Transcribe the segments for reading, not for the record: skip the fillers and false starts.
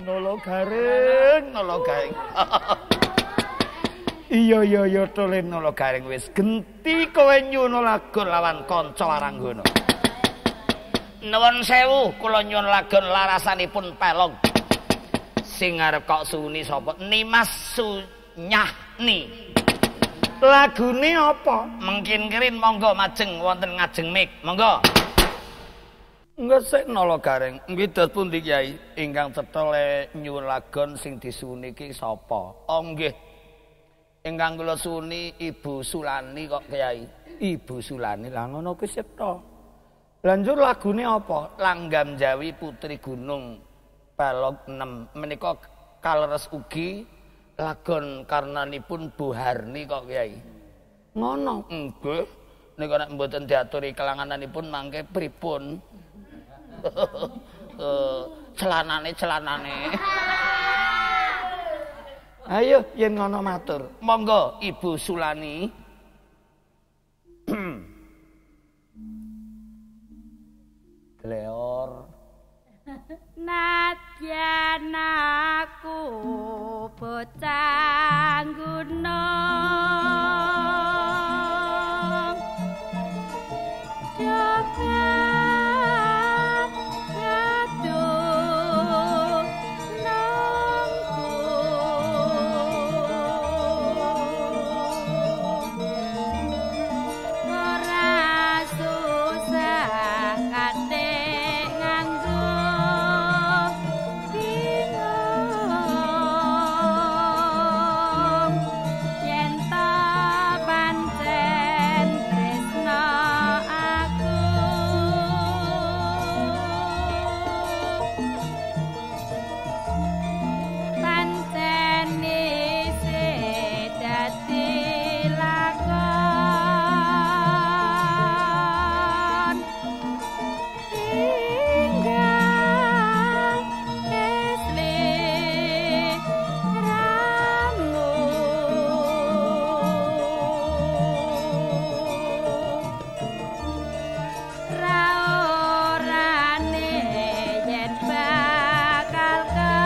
Nolo garing, nolo garing. Iya iya iya tole nolo garing wis genti kowe nyuwun lagon lawan kanca Waranggana. Nuwun sewu kula nyuwun lagon larasanipun pelog. Sing arep kok suni sapa? Nimas Sunyahni. Lagune apa? Mengkin kirin monggo majeng wonten ngajeng mik. Monggo. Ngesik nala garing. Nggih dos pundi Kyai? Ingkang cetha le nyuwun lagon sing disuwuni iki sapa? Oh nggih. Ingkang kula suwuni Ibu Sulani kok Kyai. Ibu Sulani lah ngono kuwi cetha. Lah njur lagune apa? Langgam Jawi Putri Gunung Pelog 6 menika kaleres ugi lagon karnanipun Bu Harni kok Kyai. Ngono. Nggih. Nika nek mboten diaturi kelangananipun mangke pripun? Celanane celanane. Ayo yen ngono matur. Monggo Ibu Sulani. Gleor. Nadyan aku bocah gunung ora susah kate nganggo bingung yen ta pancen tresna aku pancen isih dadi lakon tinggal sliramu ra orane yen bakal kelakon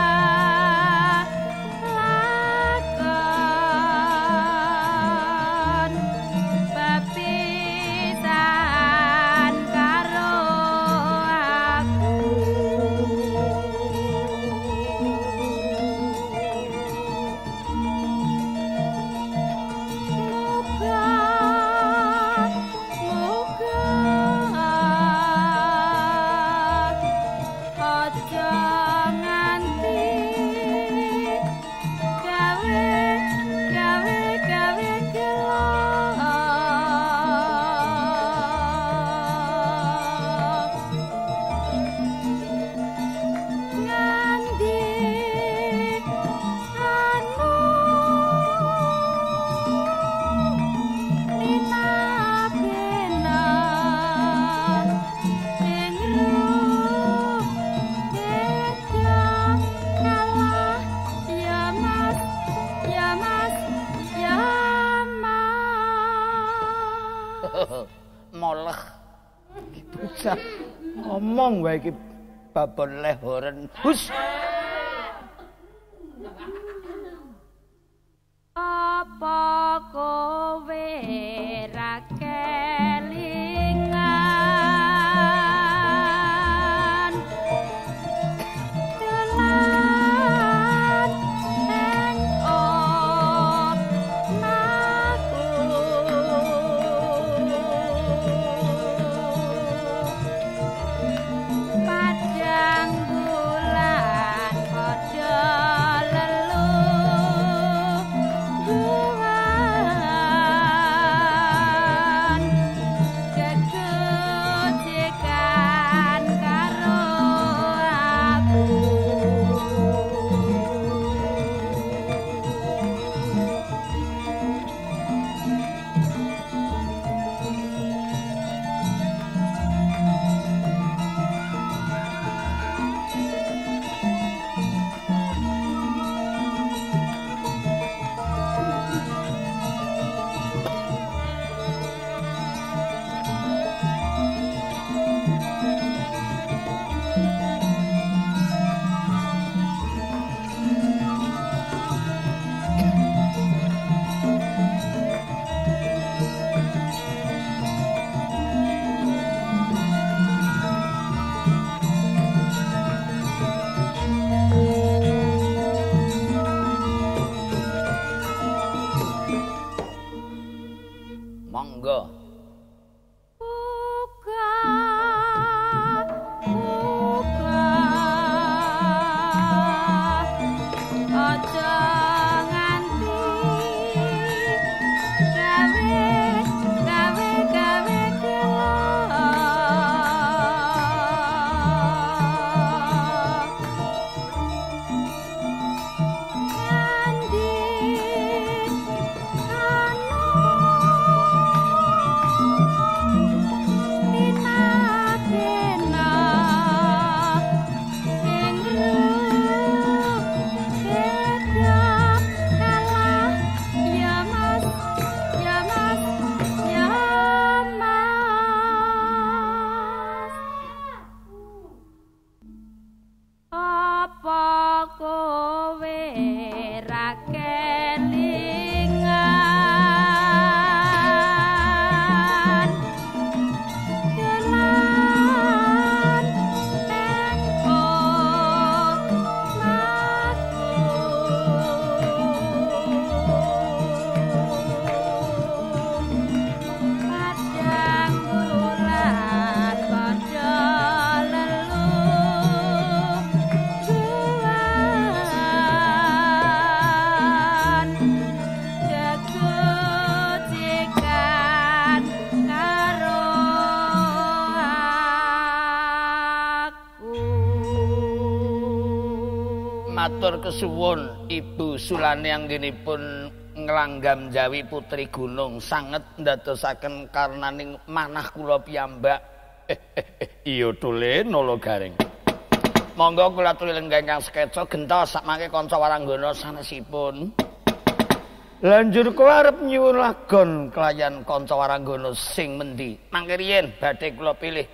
pepisahan karo aku. Muga muga aja nganti gawe gawe gawe gelo. Ngandi anu linabena ing ruh beda kalah ya Mas ya Mas ya Mas. Moleh. Iki bocah ngomong wae iki babon lehoren. Hus. Apa kowe ra kelingan dolan ing omahku padang bulan padha lelungguhan. Matur kesuwun Ibu Sulani anggenipun nglanggam Jawi Putri Gunung sanget ndadosaken karnaning manah kula piyambak. Iya tule nala garing. Monggo kula aturi lenggah ingkang sekeca gentos sakmangke kanca waranggana sanesipun. Lanjur kula arep nyuwun lagon kelayan kanca waranggana sing mendi. Mangke riyin badhe kula pilih.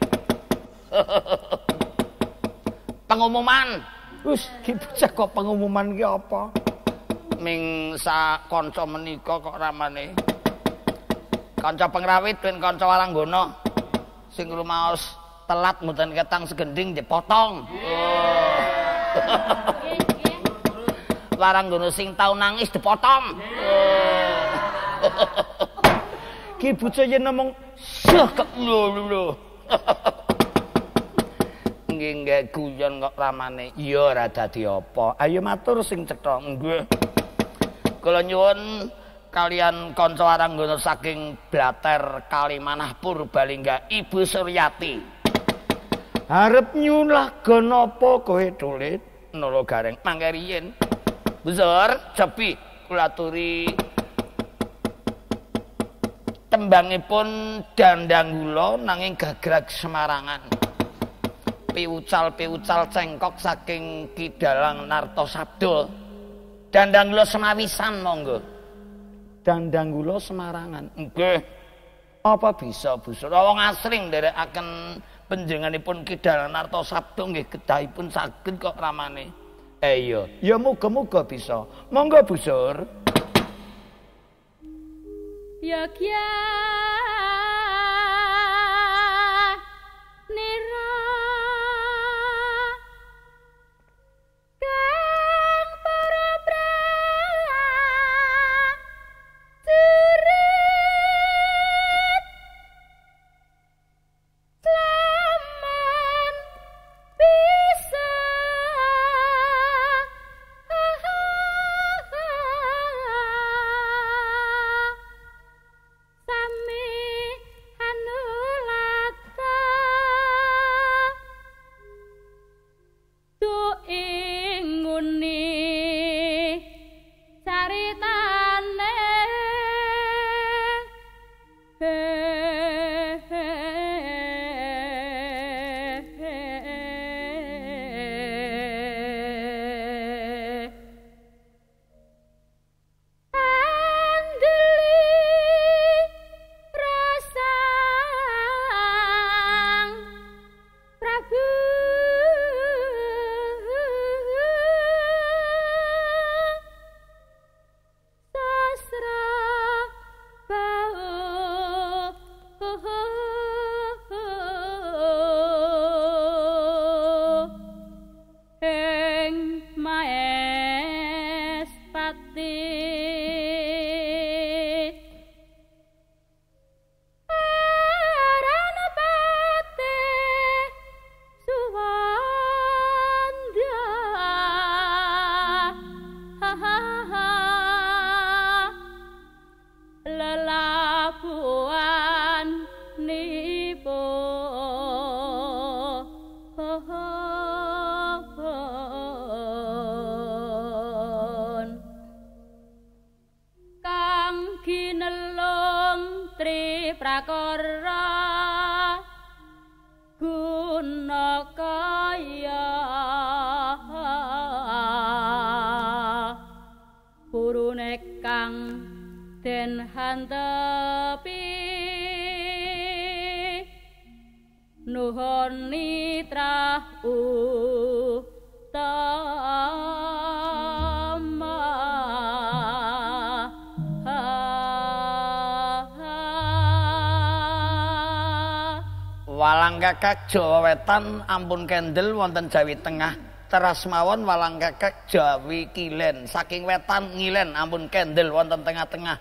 Pengumuman. Wis ki bocah kok pengumuman ki apa? Ming sak kanca menika kok ramane. Kanca pengrawit ben kanca waranggana sing rumaos telat mboten ketang segending dipotong. Oh. Waranggana sing tau nangis dipotong. Oh. Ki bocah yen ngomong seh lho lho. Nggih nggih guyon kok ramane. Iya ora dadi apa. Ayo matur sing cetha. Nggih. Kula nyuwun kalian kanca waranggana saking Blater Kalimanah Purbalingga Ibu Suryati. Arep nyuwun lagon apa kowe tulit? Nala gareng mangke riyin. Besar jepi kula aturi tembangipun Dandanggula nanging gagrag Semarangan. Piucal-piucal cengkok saking Ki Dalang Nartosabdo. Dandanggula Semawisan monggo. Dandanggula Semarangan. Nggih. Apa bisa busur wong asring nderekaken panjenenganipun Ki Dalang Nartosabdo nggih kedahipun saged kok ramane. Iya, ya muga-muga bisa. Monggo busur. Ya kya nira kang para prajurit slaman bisa prakara guna kaya purune kang den hantepi nuhun nitrah utama. Walang Kekek Jawa Wetan ampun kendel wonten Jawi Tengah, teras mawon Walang Kekek Jawi Kilen saking wetan ngilen ampun kendel wonten tengah-tengah.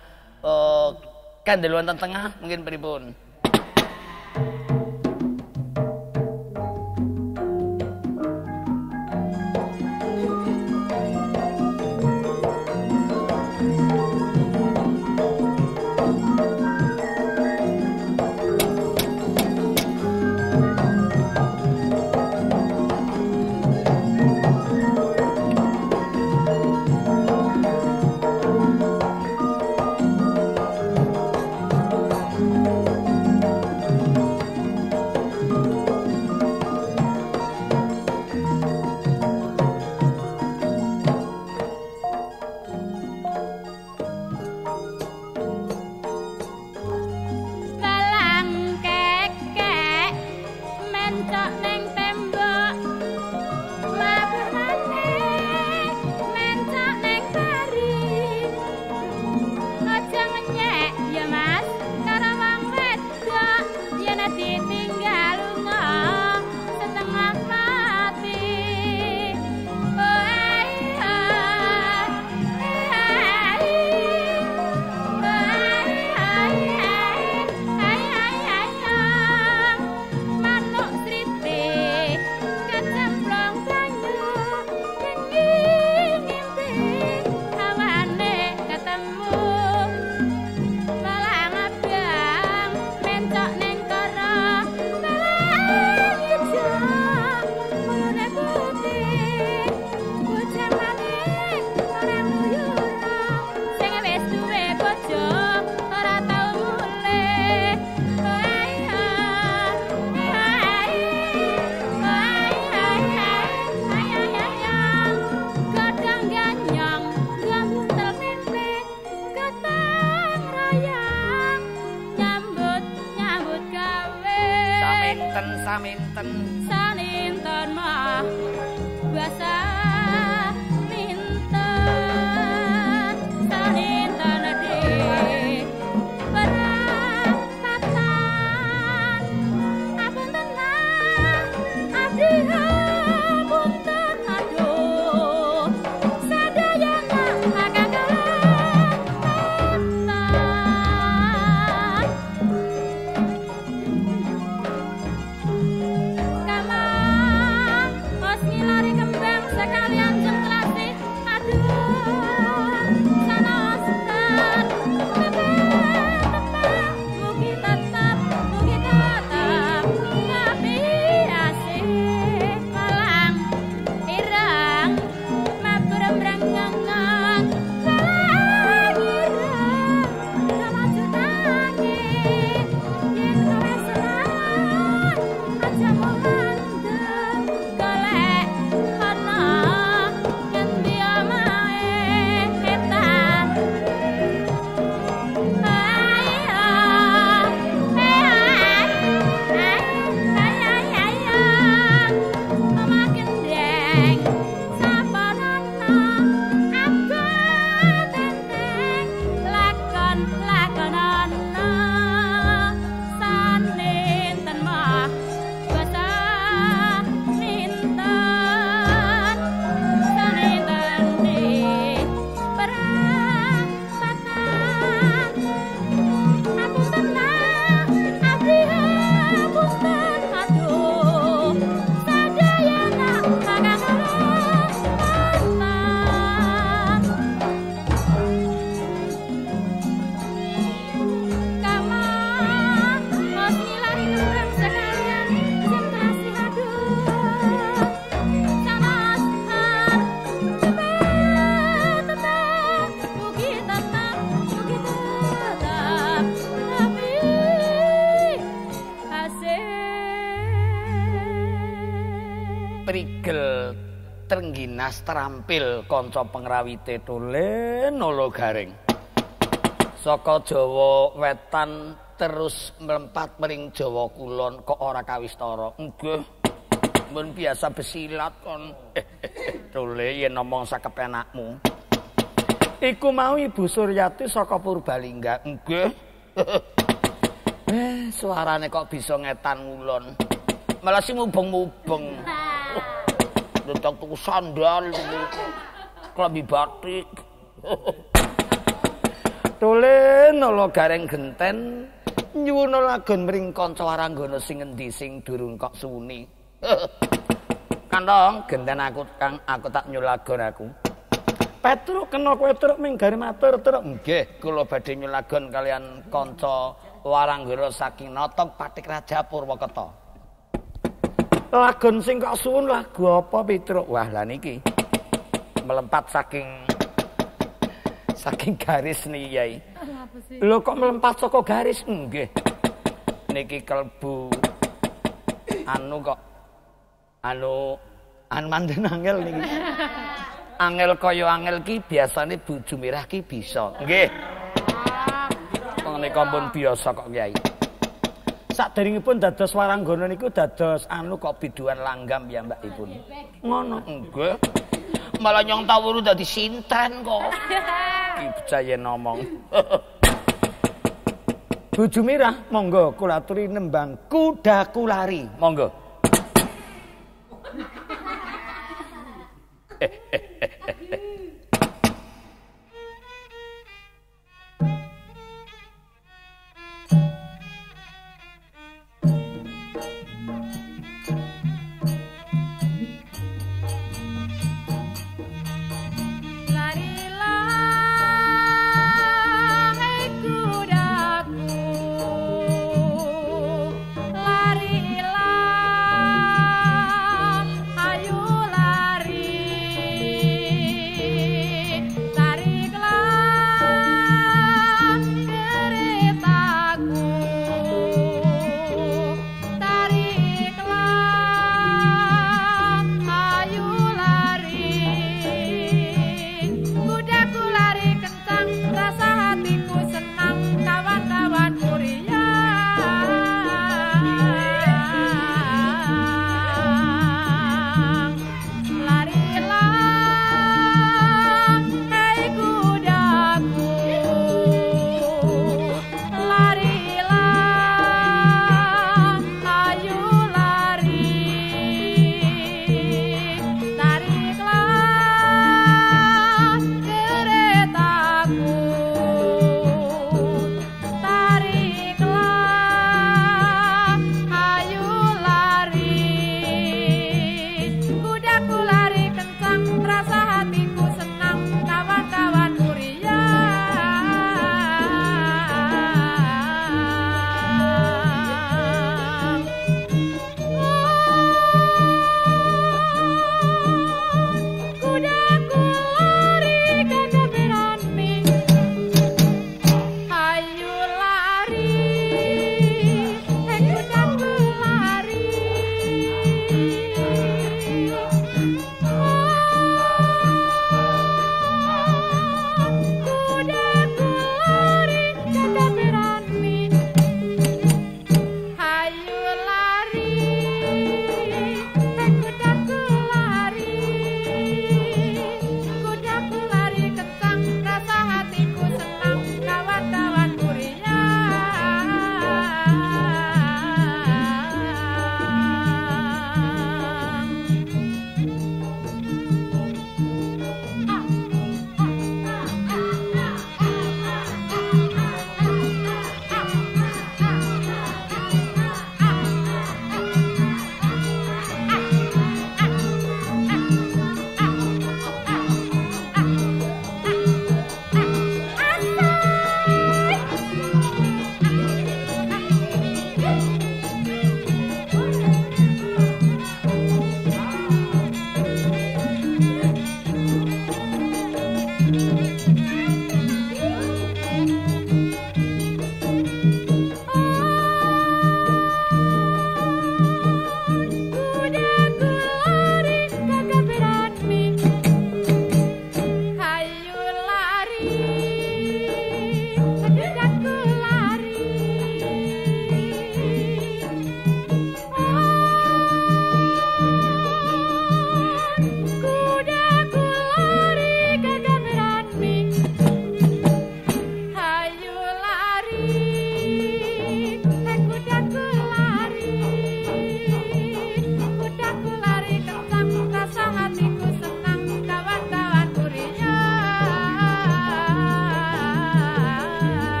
Kendel wonten tengah mungkin pripun? Saninten saninten mah basa ninten saninten di perapatan apunten lah abdi apunten aduh sadayana kakang ngilari kembang sekalian jemtrasi aduh sanos tetep mugi tetep tapi asih malang ireng mabrembreng ngengang malang ireng kamaju tangi yen kowe seneng aja mandeng golek ana ngendi omahe etan ayo ayo omah gendeng saparana abot enteng lakon lakonana saninten mah basa ninten saninten di perapatan apunten lah abdi apunten aduh sadayana kakang kalepatan kamar os ngilari kembang sekalian jemtrasi aduh sanos tetep mugi tetep tapi asih prigel trengginas terampil kanca pengrawite Tulen Nolo Gareng. Saka Jawa Wetan terus mlempat mring Jawa Kulon kok ora kawistara. Nggih. Mun biasa besilat kon. Tule yen ngomong sakepenakmu. Iku mau Ibu Suryati saka Purbalingga. Nggih. Suarane kok bisa ngetan ngulon. Malah si mubeng-mubeng. Ndang tuku sandal, tuku klambi batik. Tulen Nolo Gareng genten nyuwun lagon mring kanca waranggana sing endi sing durung kok suni. Kantong genten aku Kang, aku tak nyuwun lagon aku. Petruk kena kowe truk ming gare matur truk. Nggih, kula badhe nyuwun lagon kalian kanca waranggana saking Notog Patik Raja Purwokerto. Lagon sing kok suwun lagu apa Petruk? Wah, lah niki melempat saking garis niki Yai. Lho kok melempat saka garis? Nggih. Niki kelbu anu kok anu manten angel niki. Angel kaya angel ki biasane Bu Jumirah ki bisa. Nggih. Wong nika pun biasa kok Kyai. Saderengipun dados waranggana niku dados anu kok biduan langgam ya mbakipun. Ngono nggih. Malah nyong tawuru dadi sinten kok. Ki bocah yen ngomong. Bu Jumirah monggo kula aturi nembang Kudaku Lari. Monggo. Larilah kudaku, larilah, ayo lari.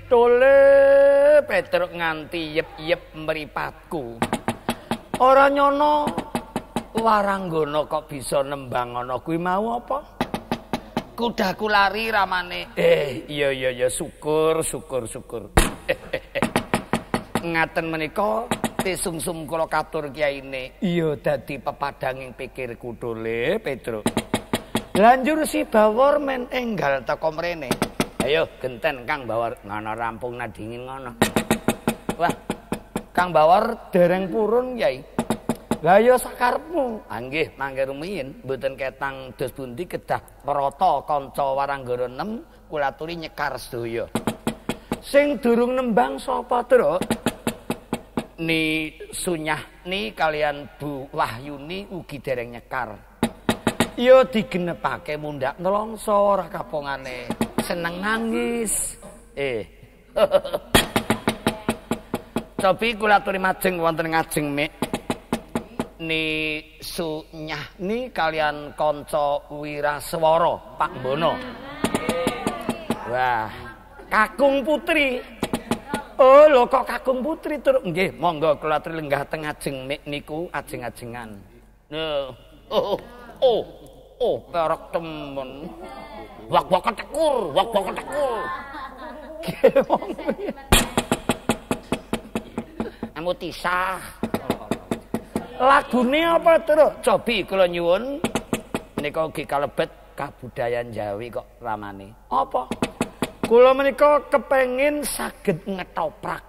Tole Petruk nganti yep-yep mripatku. Ora nyono Waranggana kok bisa nembang ana kuwi mau apa? Kudaku lari ramane. Iya iya iya syukur syukur syukur. Ngaten menika tisungsum kula katur kiyaine. Iya dadi pepadanging pikirku Tole Petruk. Lanjur si Bawor men enggal teko mrene. Ayo genten Kang Bawor ngono rampung nadingin ngono. Wah, Kang Bawor dereng purun Kyai. Lah ya sakarepmu. Ah nggih, mangke rumiyin mboten ketang dos pundi kedah prata kanca Waranggana 6 kula aturi nyekar sedaya. Sing durung nembang sapa, Truk? Ni Sunyahni kalian Bu Wahyuni ugi dereng nyekar. Ya digenepake mundhak nelongso ora kapongane. Seneng nangis. Cobi kula aturi majeng wonten ngajeng mik. Ni Sunyahni kalian kanca Wiraswara Pak Bono. Wah, Kakung Putri. Oh, lho kok Kakung Putri Truk? Nggih, monggo kula aturi lenggah teng ngajeng mik niku ajeng-ajengan. Lho, oh, oh, oh, perek temen. Wak-wak ketekur, wak-wak ketekur. Amu tisah. Lagune apa, Truk? Cobi kula nyuwun. Menika ugi kalebet kabudayan Jawi kok ramane. Apa? Kula menika kepengin saged ngetoprak.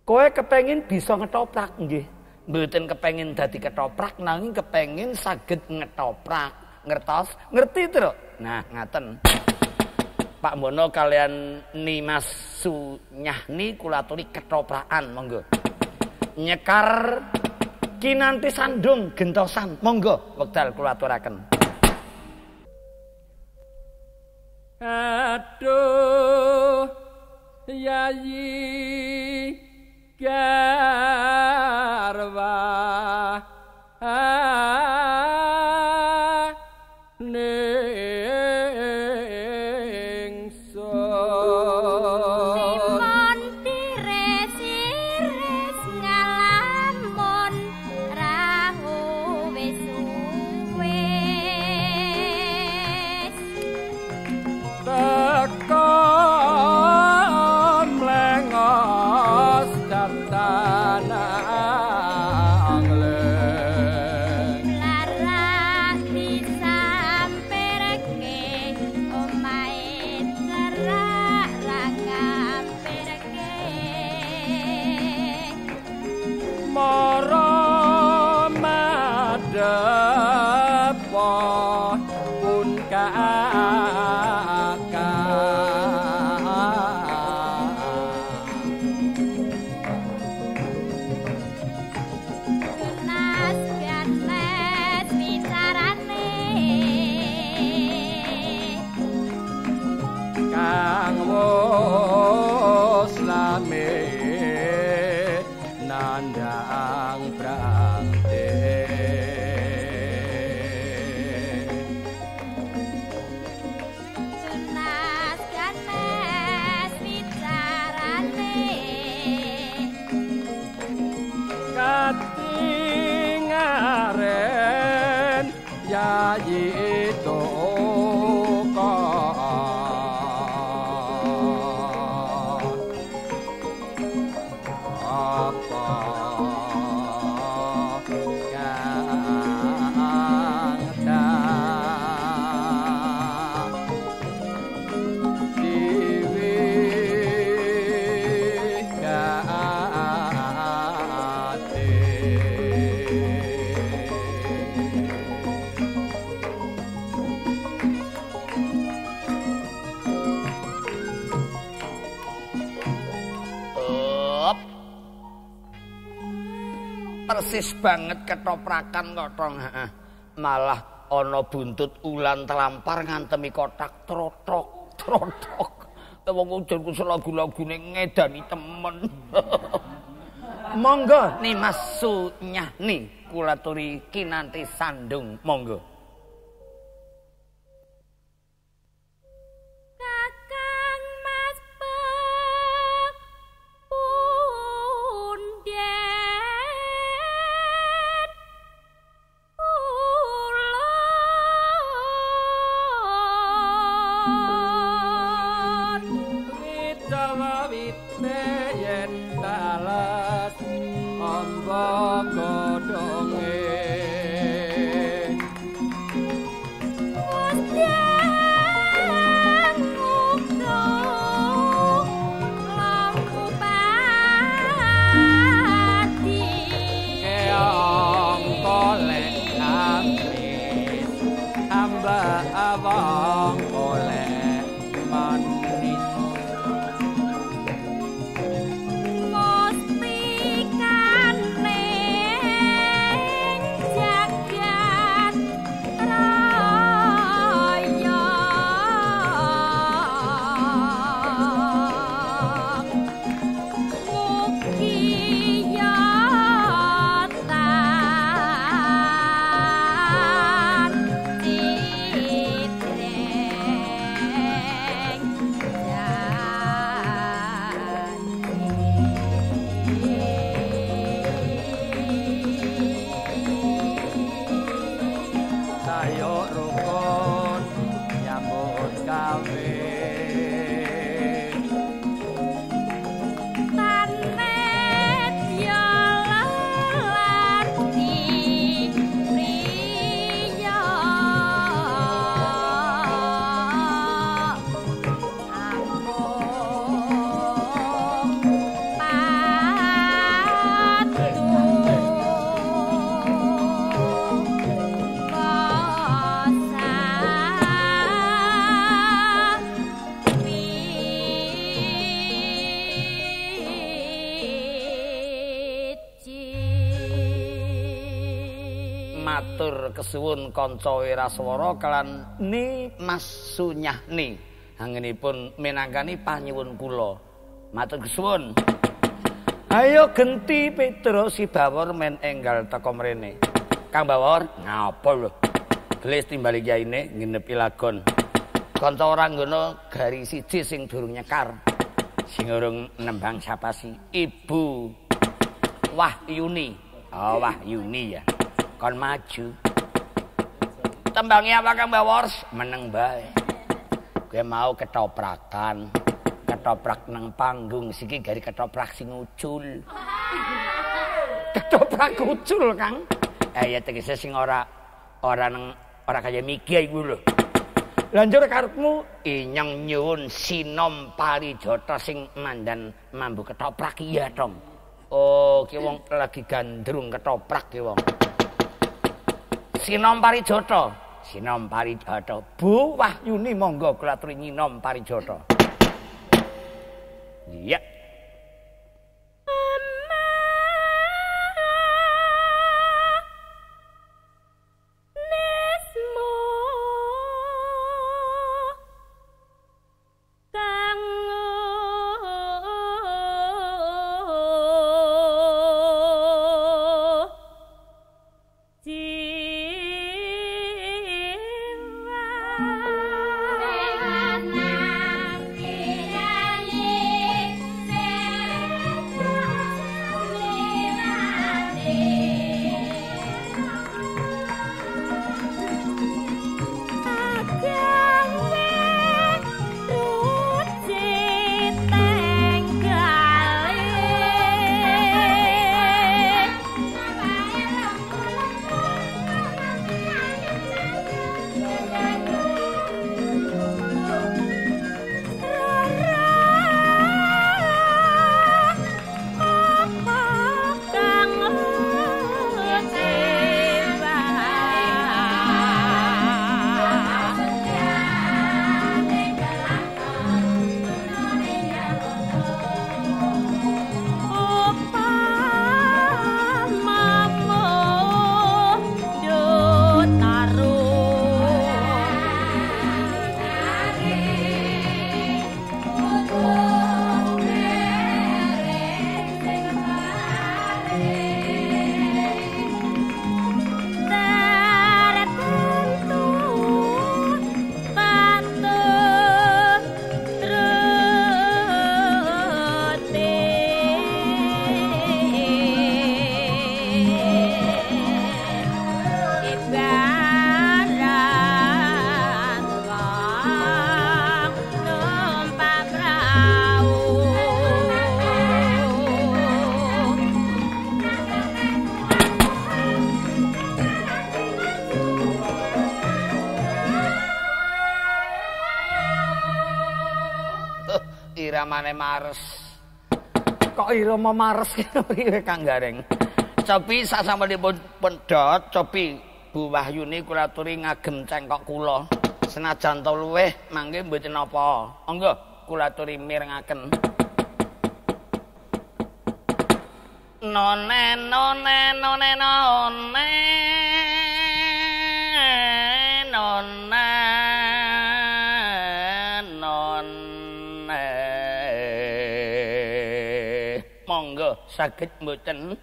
Kowe kepengin bisa ngetoprak nggih. Mboten kepengin dadi ketoprak nanging kepengin saged ngetoprak. Ngertos? Ngerti, Truk? Nah, ngaten. Pak Bono kalian Nimas Sunyahni kula aturi ketoprakan monggo. Nyekar kinanti sandung gentosan monggo wekdal kula aturaken. Aduh Yayi garwa Persis banget ketoprakan kok tong. Malah ana buntut ulan telampar ngantemi kotak trotok trotok. Wong ujar ku lagu-lagune ngedani temen. Monggo Nimas Sunyahni kula aturi kinanti sandung monggo. Kakang Mas Matur kesuwun kanca Wiraswara kelan Ni Mas Sunyahni anggenipun minangkani panyuwun kula. Matur kesuwun. Ayo genti Petro si Bawor men enggal teka mrene. Kang Bawor, ngapa lho? Gelis timbali kiyaine nginepi lagon. Kanca ora nggono gari siji sing durung nyekar. Sing urung nembang sapa si? Ibu Wahyuni. Oh, Wahyuni ya. Kon maju. Tembangnya apa Kang Bawor? Meneng bae. Kowe mau ketoprakan. Ketoprak nang panggung siki gari ketoprak sing ucul. Ketoprak ucul, Kang. Ya tegese sing ora ora nang ora kaya miki iku lho. Lanjur karepmu inyong nyuwun sinom parijata sing mandan mambu ketoprak iya, Tong. Oh, ki wong lagi gandrung ketoprak ki wong. Sinom parijata, sinom parijata. Bu Wahyuni monggo kula aturi nyinom parijata. Iya. Iramane Mars. Kok irama Mars ki Kang Gareng? Cobi sasampunipun pedhot, cobi Bu Wahyuni kula aturi ngagem cengkok kula. Senajan to luweh mangke mboten napa. Monggo kula aturi mirengaken. None none none none none none. Monggo saged mboten?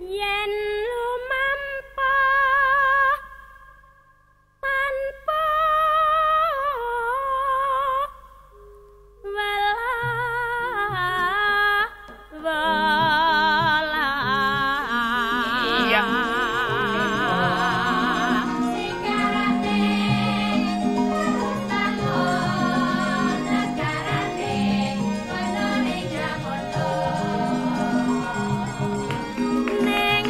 Yen lumampa tanpa welah welah. Iya. Neng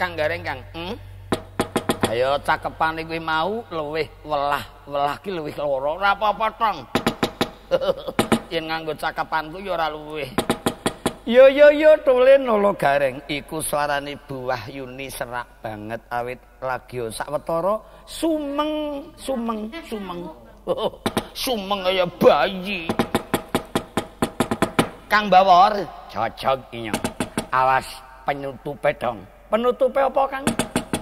Kang Gareng Kang. Ayo cakepane kuwi mau luwih welah-welah ki luwih lara. Ora apa-apa, Tong. Yen nganggo cakepanku ya ora luwih. Yo yo yo tole nolo Gareng iku suarane Bu Wahyuni serak banget awit lagi sawetara sumeng sumeng sumeng. Sumeng kaya bayi. Kang Bawor cocok inyong. Awas penutupe dong. Penutupe apa Kang?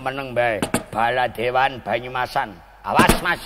Meneng bae. Baladewan Banyumasan. Awas Mas.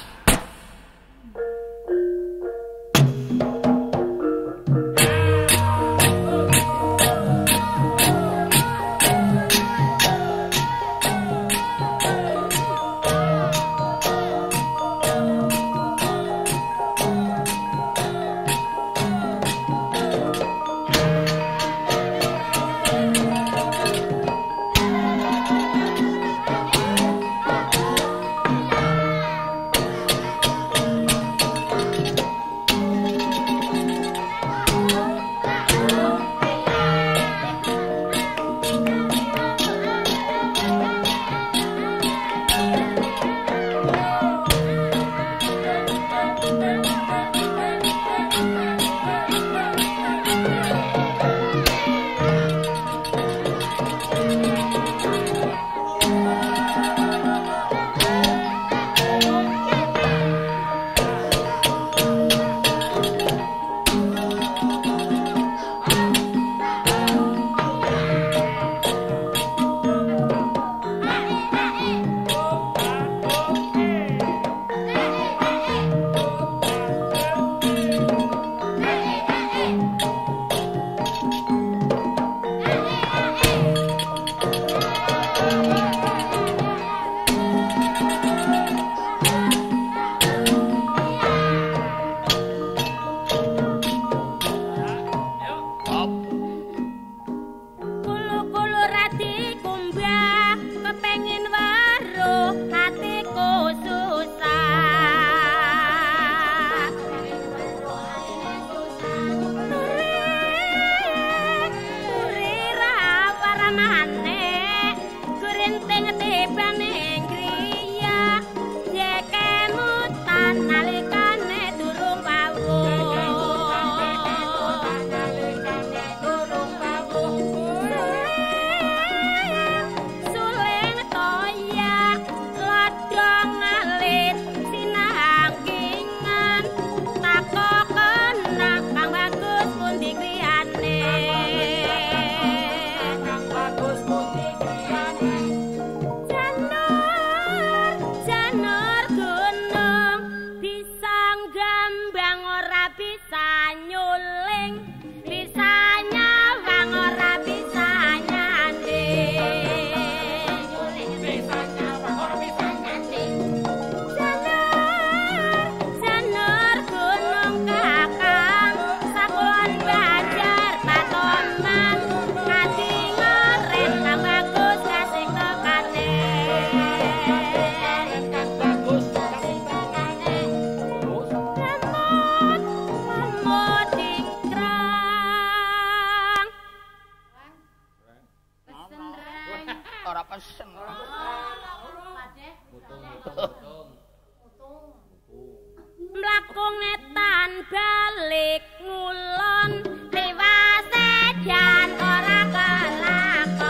Mlaku ngetan balik ngulon tiwas edan ora kelakon.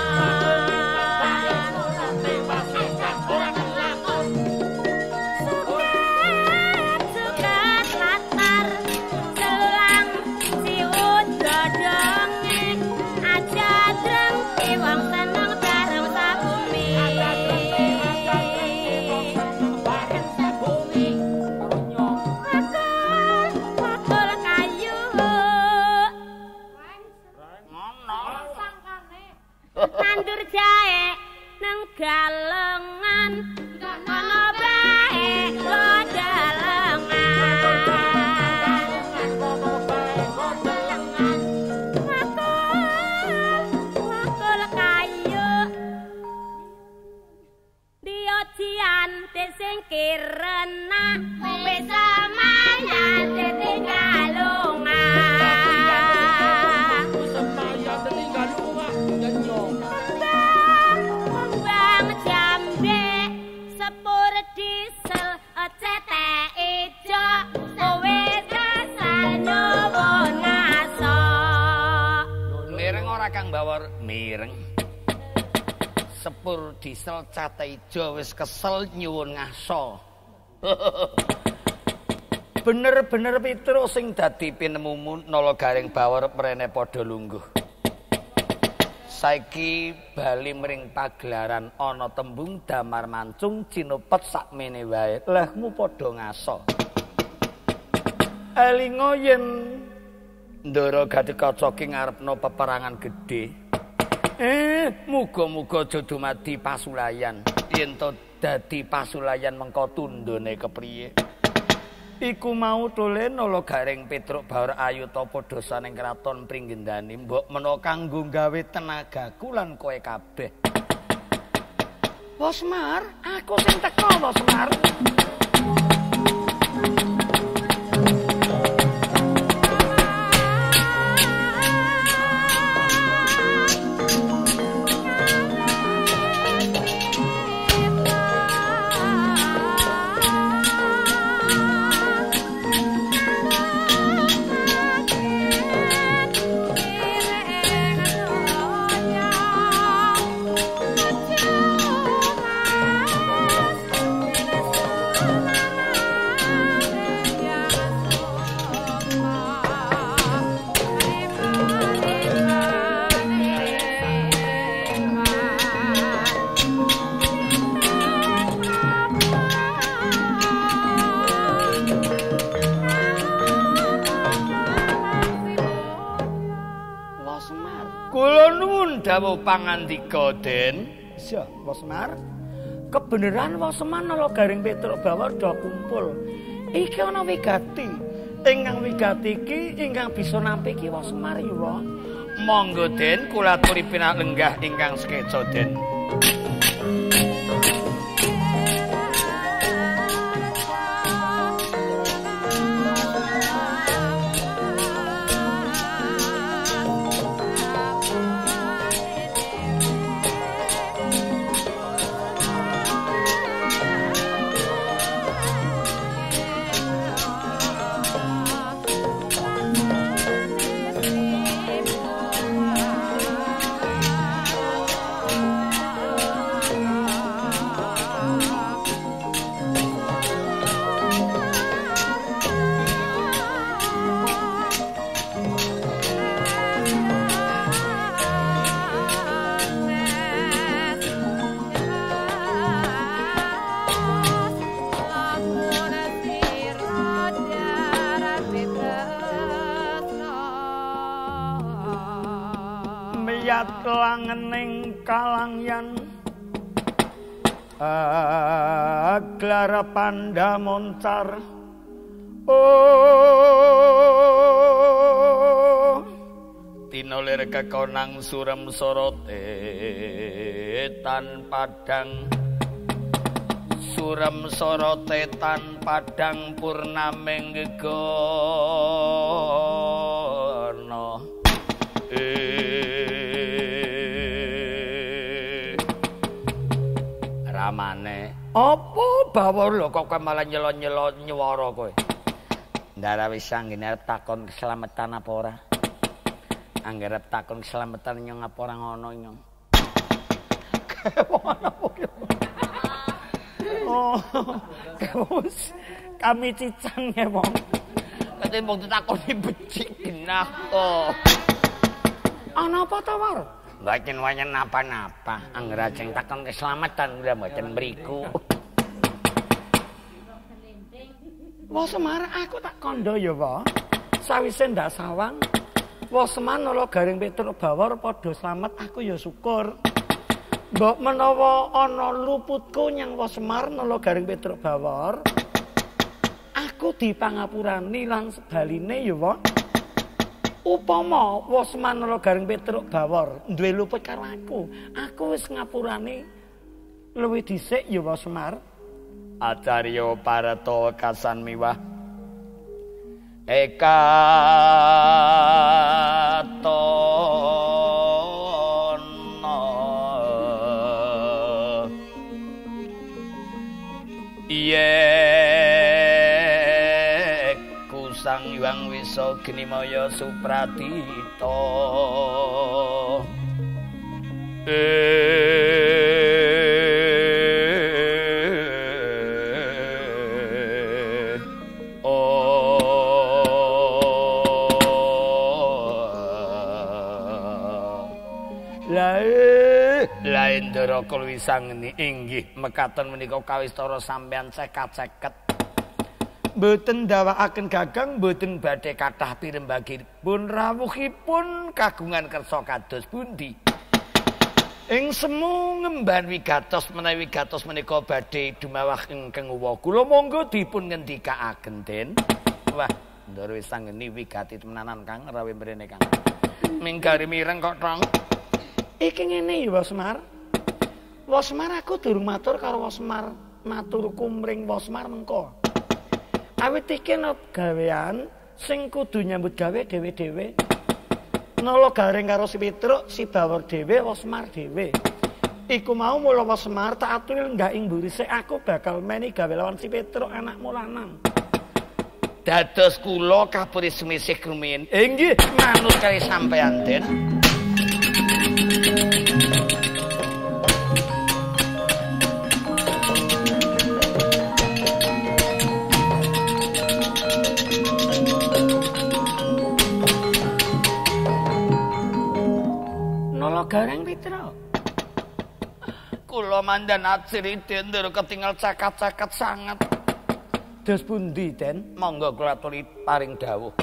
Suket latar selang siwut godhonge aja drengki wong seneng bareng sabumi. Bakul kayu nandur jahe nang galengan ana bae godalengan. Bakul kayu diojian disingkir renah wis semayan ditinggal lunga. Kembang kur diesel cate ijo wis kesel nyuwun ngaso. Bener-bener Petruk sing dadi pinemumu Nala Gareng Bawor mrene padha lungguh. Saiki bali mring pagelaran ana tembung damar mancung cinupet sakmene wae. Lehmu padha ngaso. Elinga yen Ndara Gatotkaca ki ngarepno peperangan gedhe. Muga-muga aja dumadi pasulayan. Yen to dadi pasulayan mengko tundhone kepriye? Iku mau tole Nala Gareng Petruk Bawor ayuta padha saning kraton Pringgendani mbok menawa kanggo gawe tenagaku lan kowe kabeh. Wasmar, aku sing teka Wasmar. Dawuh pangandika Den. Iya, Wasmar. Kebeneran Wasmar Nala Gareng Petruk Bawor do kumpul. Iki ana wigati. Ingkang wigati iki ingkang bisa nampi iki Wasmar ya, Wa. Monggo Den, kula aturi pinalenggah ingkang sekeca Den. Langening kalangyan aglara panda moncar. Oh, tinolir kekonang surem sorote tan padang, surem sorote tan padang purnaming gegono. Ramane, apa Bawor lho kok kowe malah nyelo-nyelo nyuwara kowe? Ndara wis anggene arep takon keselamatan apa ora? Angger arep takon keselamatan nyong apa ora ngono nyong. Oh, kami cicang ya wong. Kate mung ditakoni becik genah to. Ana apa to, War? Mboten wonten napa-napa. Angger ajeng takon keselamatan kula mboten mriku. Wah Semar, aku tak kandha ya, Wa. Sawise ndak sawang, Wah Semar Nala Gareng Petruk Bawor padha slamet, aku ya syukur. Mbok menawa ana luputku nyang Wah Semar Nala Gareng Petruk Bawor, aku dipangapurani lan sebaline ya, Wa. Upama Wah Semar Nala Gareng Petruk Bawor duwe luput karo aku, aku wis ngapurani luwih dhisik ya Wah Semar. Acarya Parata wekasan miwah ekatono yeku Sang Hyang Wisa Gnimaya Supradita. Ndara Kulwisangeni inggih mekaten menika kawistara sampeyan cekat-ceket. Mboten ndawakaken gagang, mboten badhe kathah pirembagipun rawuhipun kagungan kersa kados pundi. Ing semu ngemban wigatos menawi wigatos menika badhe dumawah ingkang uwa kula monggo dipun ngendikaaken Den. Wah, Ndara Wisangeni wigati temenanan Kang rawuh mrene Kang. Minggari mireng kok Tong. Iki ngene ya Wasmar. Wasmar aku durung matur karo Wasmar, maturku mring Wasmar mengko. Awit iki ana gawean sing kudu nyambut gawe dhewe-dhewe. Nala Gareng karo si Petruk, si Bawor dhewe, Wasmar dhewe. Iku mau mula Wasmar tak aturi lenggah ing mburi sik aku bakal meni gawe lawan si Petruk anakmu lanang. Dados kula kapuri sumisih rumiyin. Inggih, manut kali sampeyan Den. Nala Gareng Petruk. Kula mandan ajri Den ndara ketingal cakat-cakat sanget. Dos pundi Den? Monggo kula aturi paring dawuh.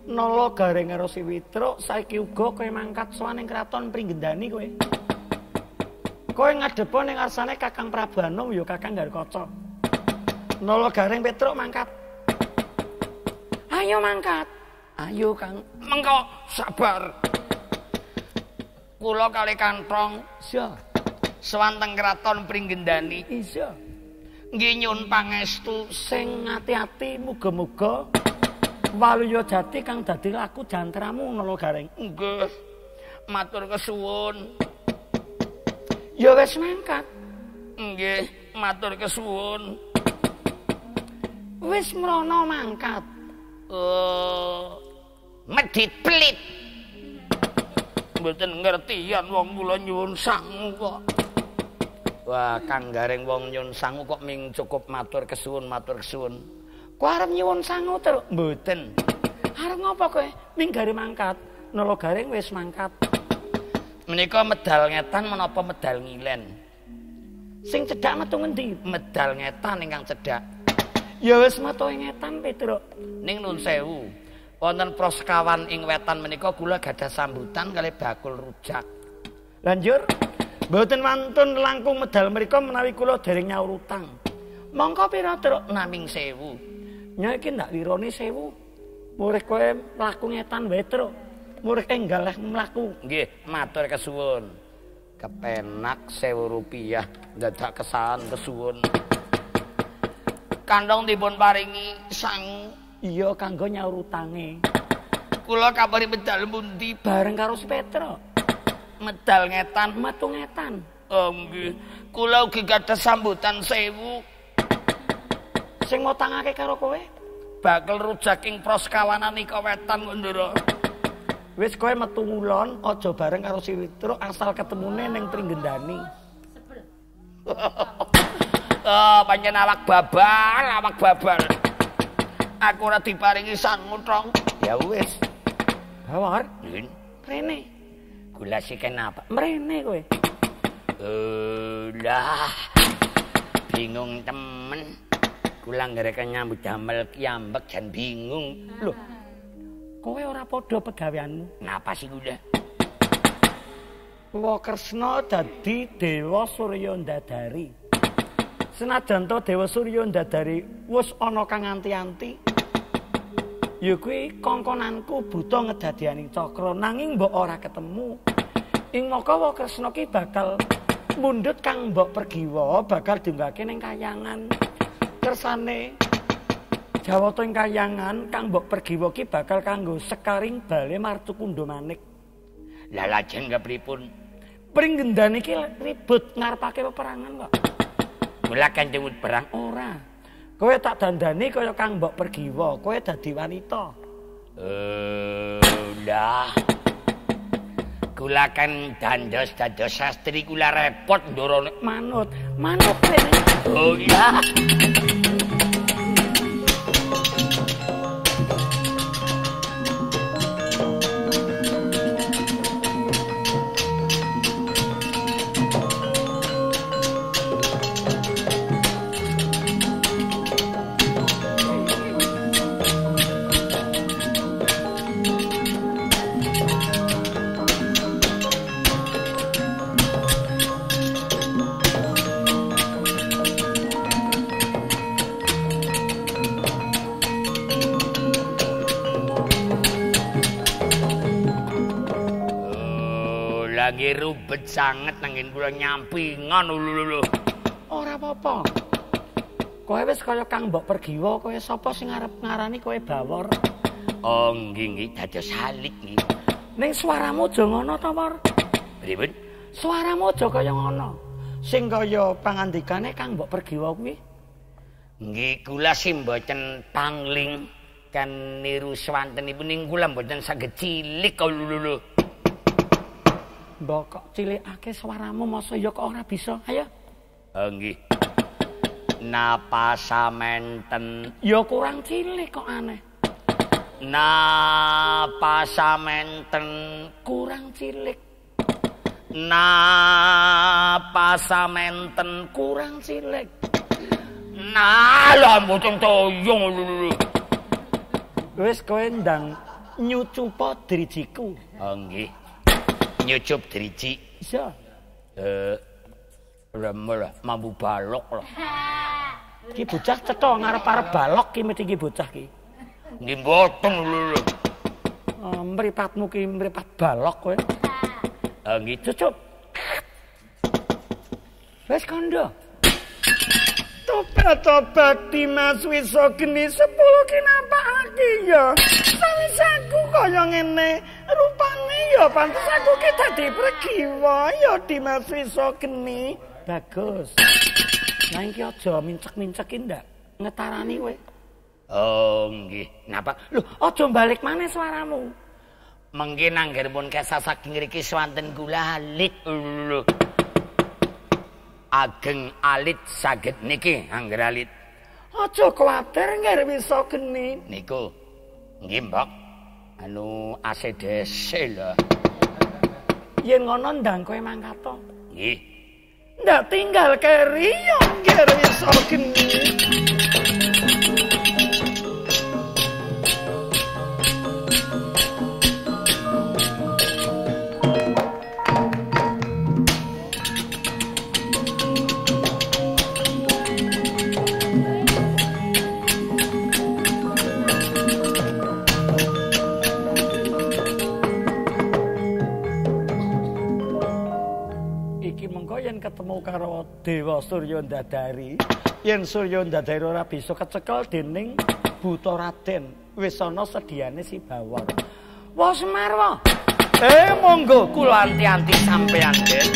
Nala Gareng karo si Petruk saiki uga kowe mangkat sowan ing kraton Pringgendani kowe. Kowe ngadepa ning ngarsane Kakang Prabu Anom ya Kakang Garukaca. Nala Gareng Petruk mangkat. Ayo mangkat. Ayo Kang. Mengko sabar. Kula kali kanthong Iya. sowan teng kraton Pringgendani. Iya. Nggih nyuwun pangestu Sing ati-ati muga-muga Waluya Jati kang dadi laku jantramu Nala Gareng. Nggih. Matur kesuwun. Ya wis mangkat. Nggih, matur kesuwun. Wis mrono mangkat. Medhit pelit. Mboten ngertian wong kula nyuwun sangu kok. Wah, Kang Gareng wong nyuwun sangu kok ming cukup matur kesuwun, matur kesuwun. Kowe arep nyuwun sangu terus? Mboten. Arep ngopo kowe? Ming gare mangkat. Nala Gareng wis mangkat. Menika medal ngetan menapa medal ngilen? Sing cedhak metu ngendi? Medal ngetan ingkang cedhak. Ya wis metu ngetan Petruk. Ning nun sewu. Wonten prosekawan ing wetan menika kula gadah sambutan kalih bakul rujak. Lanjur mboten wantun langkung medal mriku menawi kula dereng nyaur utang. Mongko pira Truk? Naming 1000. Nya iki ndak lirone 1000. Murih kowe mlaku ngetan wae Truk. Murih enggal leh mlaku. Nggih, matur kesuwun. Kepenak 1000 rupiah dadak kesahan kesuwun. Kantong dipun paringi sangu. Iya kanggo nyaur utange. Kula kabari medal pundi bareng karo si Petruk. Medal ngetan metu ngetan. Oh nggih. Kula ugi gadah sambutan 1000. Sing ngutangake karo kowe? Bakal rujak ing proskawanan ika wetan kok Ndara. Wis kowe metu ngulon aja bareng karo si Petruk asal ketemune ning Pringgendani. Sebel. Oh, pancen awak babal, awak babal. Aku ora diparingi sangu, Tong. Ya wis. Bawor. Rene. Gula siken apa? Mrene kowe. Lah. Bingung temen. Kula ngereken nyambut damel kiyambek jan bingung. Loh. Kowe ora padha pegaweanmu. Napa sih kula? Wakresna dadi Dewa Surya Ndadari. Senajan to Dewa Surya Ndadari wis ana kang anti-anti. Ya kuwi kongkonanku buta ngedadianing cakra nanging mbok ora ketemu. Ing maka Wakresna ki bakal mundhut kang mbok pergiwa bakal diunggahke ning kayangan. Kersane Jawata ing kayangan kang mbok pergiwa ki bakal kanggo sekaring bale Marcukundha Manik. Lah lajeng kepripun? Pringgendane iki ribut ngarepake peperangan kok. Kula kan diwut perang ora. Kowe tak dandani kaya kang mbok pergiwa, kowe dadi wanita. Lah. Kula kan dandos dados sastri kula repot ndorone manut. Manut rene. Oh iya. Ribet sanget nangin kula nyampingan lho. Ora apa-apa. Kowe wis kaya Kang Mbok Pergiwa, kowe sapa sing arep ngarani kowe Bawor? Oh nggih nggih dados salik nggih. Ning suaramu aja ngono to, Wor. Pripun? Suaramu aja kaya ngono. Sing kaya pangandikane Kang Mbok Pergiwa kuwi. Nggih kula sih mboten pangling kan niru swantenipun ning kula mboten saged cilik lho. Mbok kok cilikake suaramu masa ya kok ora bisa. Ayo. Oh nggih. Napa samenten? Ya kurang cilik kok aneh. Napa samenten? Kurang cilik. Napa samenten? Kurang cilik. Nah, lha mboten toyong lho. Wis kowe ndang nyucupa drijiku. Oh nggih. Nyucup driji. Iya. Remel mambu balok lho. Ki bocah cetha ngarep-arep balok ki mesti ki bocah ki. Nggih mboten lho. Mripatmu ki mripat balok kowe. Nggih cucup. Wis kandha. Tobat-tobat Dimas Wisogeni 10 ki napakake ya. Sawise aku kaya ngene, rupane ya pantes aku ki dadi pregiwa ya Dimas Wisogeni. Bagus. Lah iki aja mincek-mincek ki ndak ngetarani kowe. Oh nggih. Napa? Lho, aja balik maneh suaramu. Mengki nangger pun kesasaking ngriki swanten kula alit lho. Ageng alit saged niki angger alit. Aja kuwatir ngger Wisogeni. Niku nggih Mbok. Anu ACDC lho. Yen ngono ndang kowe mangkat to. Nggih. Ndak tinggal keri yo ngger Wisogeni. Ketemu karo Dewa Surya Ndadari, yen Surya Ndadari ora bisa kecekel dening Buta Raden, wis ana sediane si Bawor. Wah Semar wa. Monggo kula anti-anti sampean, Den.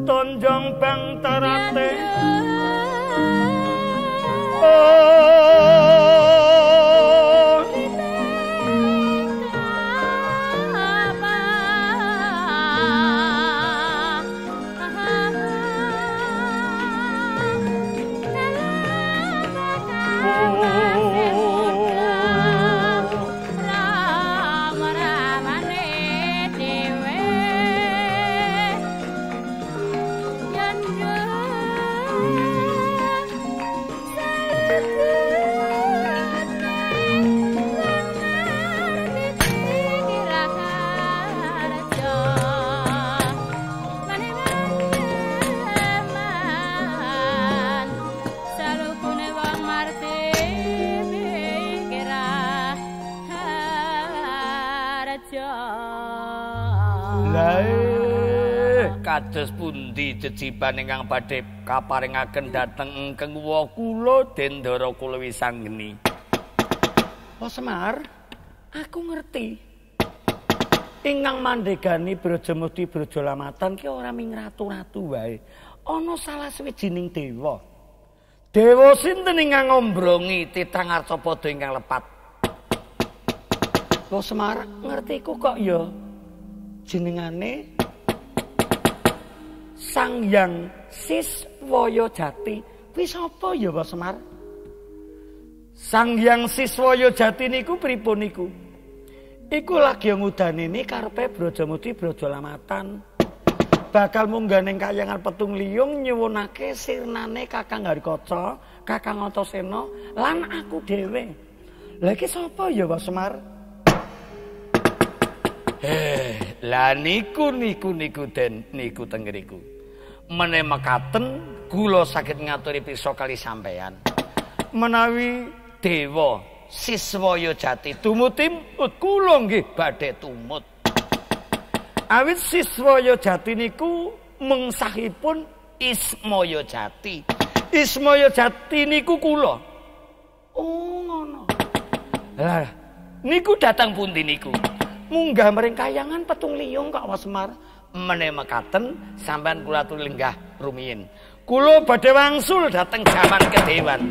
Tonjong bang tarate. Kados pundi jejiban ingkang badhe kaparingaken dhateng ingkang wa kula Dendara kula Wisanggeni. Oh Semar, aku ngerti. Ingkang mandegani Brajamusti Brajalamatan ki ora ming ratu-ratu wae. Ana salah sawijining dewa. Dewa sinten ingkang ngombrongi titah ngarcapada ingkang lepat? Oh Semar, ngertiku kok ya jenengane Sang Hyang Siswaya Jati. Kuwi sapa ya Pak Semar? Sang Hyang Siswaya Jati niku pripun niku? Iku lagi ngudanene karepe Brajamusti Brajalamatan. Bakal munggah ning kayangan Petung Liyung nyuwunake sirnane Kakang Harikaca, Kakang Antasena lan aku dhewe. Lah iki sapa ya Pak Semar? Lah niku niku niku den niku teng ngriku. Mene mekaten kula saged ngaturi pirsa kali sampeyan. Menawi dewa Siswaya Jati tumut-timut kula nggih badhe tumut. Awit Siswaya Jati niku mengsahipun Ismaya Jati. Ismaya Jati niku kula. Oh ngono. Lah niku datang pundi niku? Munggah mring kayangan petung liyung kok Semar. Mene mekaten sampean kula aturi lenggah rumiyin. Kula badhe wangsul dhateng jaman kedewan.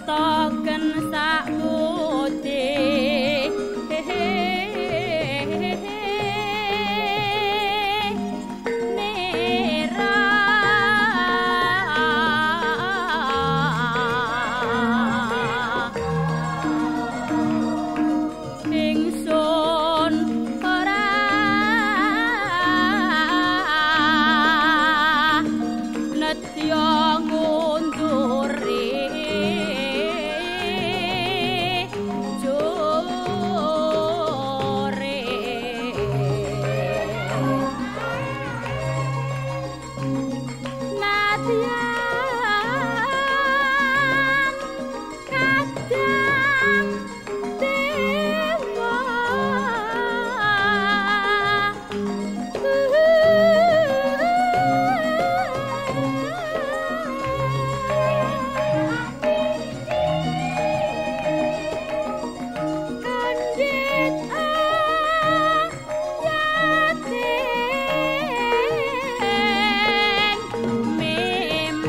Ketoken sakmudi nera ingsun ora nedya ngunduri jore nadyan kadang dewa kandhit ayating memang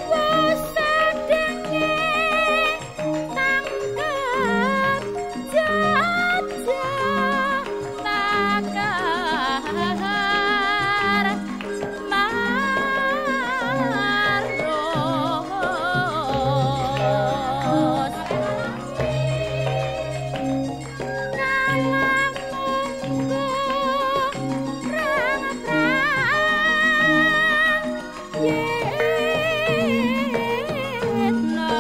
wasadenge tangkep jajah takar marus kalang munggo prang-prang yetna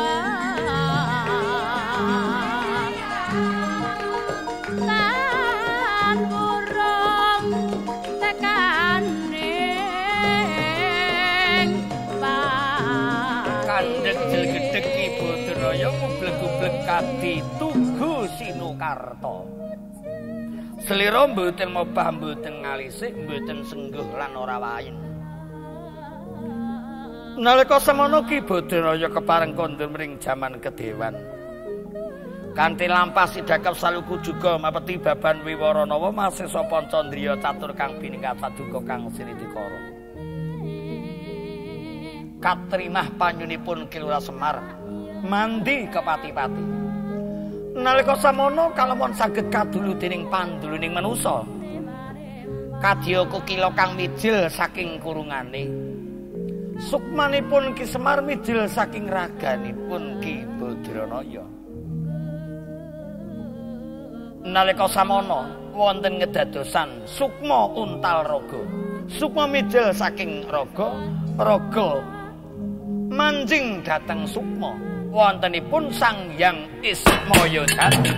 tan urung tekaning pati. Kandhek jelgedhek Ki Badaraya mubleg-ubleg kadi tugu Sinukarta. Selira mboten mobah mboten ngalisik mboten sengguh lan ora wain. Nalika semono Ki Badaraya kepareng kondur mring jaman kedewan. Kanthi lampah sidakep saluku juga mapeti baban wiwaranawa masesa pancandriya catur kang biningkat saduka kang sinidikara. Katrimah panyunipun Ki Lurah Semar mandi kepati-pati. Nalika samono kalemon saged kadulu dening panduluning manusa. Kadya kukila kang mijil saking kurungane. Sukmanipun Ki Semar mijil saking raganipun Ki Badranaya. Nalika samono wonten ngedadosan sukma untal raga. Sukma mijil saking raga, raga manjing dhateng sukma. Wontenipun Sang Hyang Ismaya Jati.